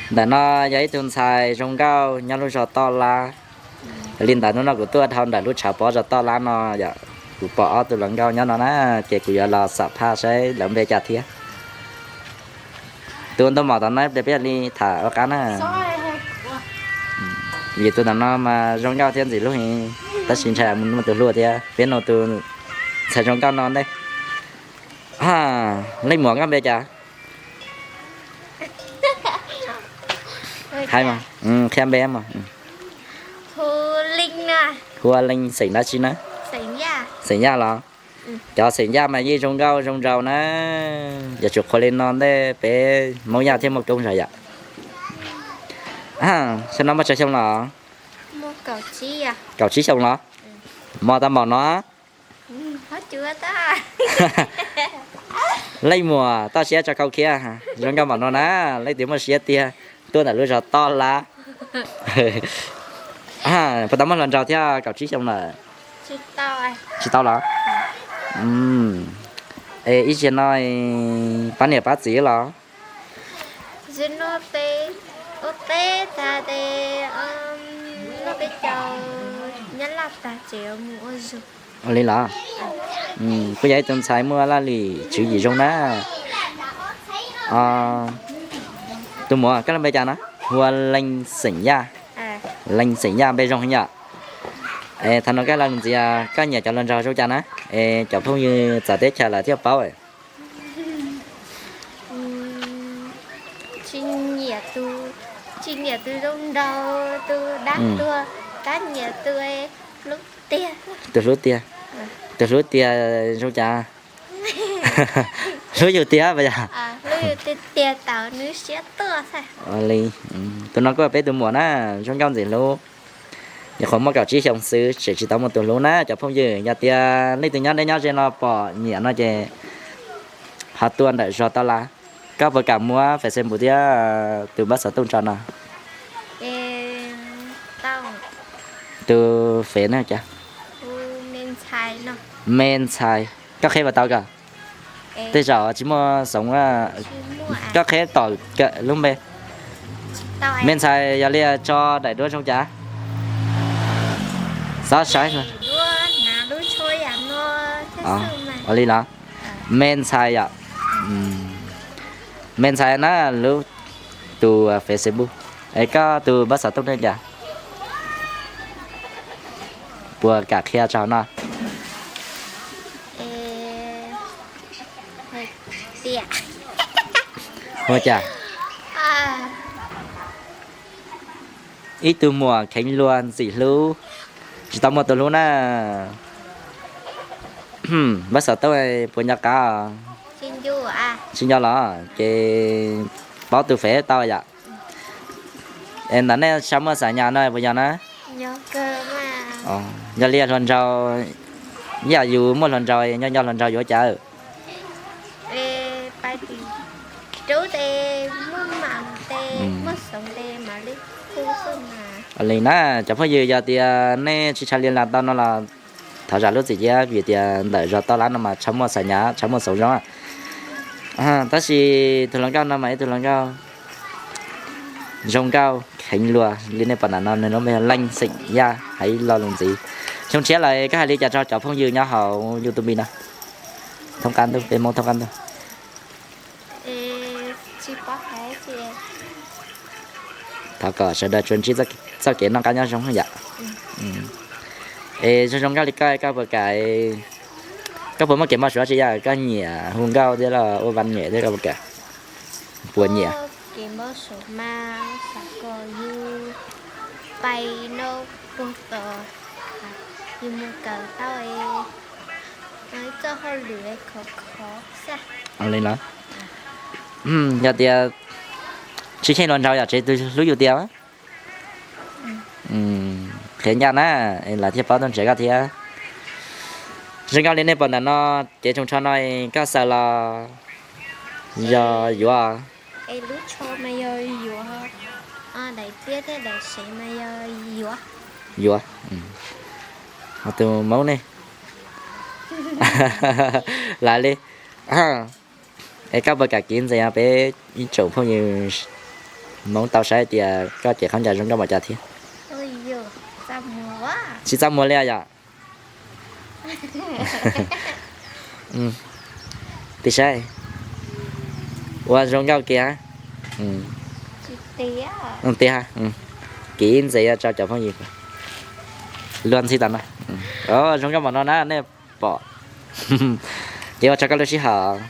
Ntawm no yog ib tug ntxhais zoo nkauj nyob lub zos Toj Lab. Li ntawd hnub no kuv tuaj dhau ntawm lub tshav pob zos Toj Lab no yom, kuv pom ob tug hluas nkauj nyob no na, ces kuv yuav los xam phaj saib lawv npe cas thiab. Tus ntuj mom tom no peb li tham ua qab na. Vim tus tom no mas zoo nkauj thiab ntxim hlub heev, tab sis ntshai mus muaj tus hlub thiab. Peb nug tus ntxhais zoo nkauj no ntej. Leej muam koj npe cas? Hais mas, qhia npe mas. Hu ua Leej, xeem dab tsi na? Xeem Yaj los? Cov xeem Yaj mas yeej zoo nkauj zoo nraug na. Yuav tsum qhuas li no ntej peb Hmoob Yaj thiaj muaj koob zog yom. Xyoo no muaj tsawg xyoo los? Kaum tsib xyoo los? Mos tau npaum no. Leej muam toj siab tso khau khiab, zoo nkauj npaum no na, leej twg muaj siab tiag, tuaj ntawm lub zos Toj Lab. Puas tau muaj hluas nraug thiab kaum tsib xyoo lawm? Tsis tau los? Es ib zaug no pab niam pab txiv los? Ua teb tas tes, noj peb caug nyab laj tas tsev mus ua zug. Ua li los? Kuj yog ib tug ntxhais muaj laj lim tswv yim zoo na. Tus muam koj lub npe cas na? Hu ua Leej xeem Yaj. Leej xeem Yaj npe zoo heev yom. Es thaum no koj los ntxias koj nyiam cov hluas nraug zoo cas na? Es cov phooj ywg txawv teb chaws lawv thiaj paub. Tsis nyiam tus, tsis nyiam tus zoo nraug, tus dab tuag, tab nyiam tus hlub tiag. Tus hlub tiag. Tus hlub tiag zoo cas? Hlub yus tiag puas yog? Hlub yus tiag tiag tau nws siab tuaj xwb. Ua li, tus no kuj yog peb tus muam na, zoo nkauj ntxim hlub. Nyuam qhuav muaj kaum tsib xyoo xwb tseem tsis tau muaj tus hlub na cov phooj ywg. Yog tias leej twg nyob deb nyob ze no pom nyiam no ces ho tuaj ntawm zos Toj Lab. Koj puas kam muab Facebook thiab tus npawb xov tooj tso no? Tus Facebook no cas? Me Ntxhais. Koj qheb puas tau koj? Tej zaum tsis muaj xoov. Koj qheb tom kawm lub npe. Me Ntxhais, yog li tso daim duab zoo cas? Xav saib. Ua li los? Me Ntxhais yom. Me Ntxhais na, lub tus Facebook. Es koj tus npawb xov tooj ne cas? Puas kam qhia tso no? Ua cas? Ib tug muam kheev luag ntxim hlub, tsis tau muaj tus hlub na. Npawb xov tooj puas nco qab? Tsis nco los? Ces paub tus Facebook tau yom. Es ntawm nej sab muaj xas nyas no puas yog na? Yog li hluas nraug, yam yus muaj hluas nraug, nco nco hluas nraug yuav cas? Li na, cov phooj ywg, yog tias nej tsis tshua li las tau no los thov zam lub txim thiab, vim tias ntawm zos Toj Lab no mas tshaj muaj xas nyas, tshaj muaj xoov zoo. Tab sis tus hluas nkauj no mas ib tug hluas nkauj zoo nkauj kheev luag li nej pom ntawm no, nws lub npe Leej xeem Yaj, hais ib lo lus ntxiv. Xyoo tshiab lawm koj hais li cas rau cov phooj ywg nyob hauv YouTube no? Thoob qab ntuj, peb Hmoob thoob qab ntuj. Thov kom sawv daws tsuas ntsib txoj kev noj qab nyob zoo yom. Es zoo zoo nkauj li koj, koj puas kam, koj puas muaj kev npau suav tsis yog koj nyiam hu nkauj thiab los ua vas nyem thiab koj puas kam? Puas nyiam? Li los, yog tias tsis cheem hluas nraug yom, tsev tus hlub yus tiag. Qhia ncaj na, lawv thiaj paub tuaj nrhiav koj thiab. Zoo nkauj li nej pom ntawm no, ces tsoos tsho no koj xaws los yog yuav? Yuav. Ho tus Hmoob ne? Lawv li. Es koj puas kam kiv ntxias peb ib tsoom phooj ywg Hmoov tau saib tias koj cev khaub ncaws zoo nkauj npaum cas thiab. Tsis txaj muag li yom? Tig saib. Ua zoo nkauj kiag. Tiag, kiv ntxiv yuav tso cov phooj ywg luag ntxhi tas no. Zoo nkauj npaum no na nej pom. Ces ua tsaug koj lub sij hawm.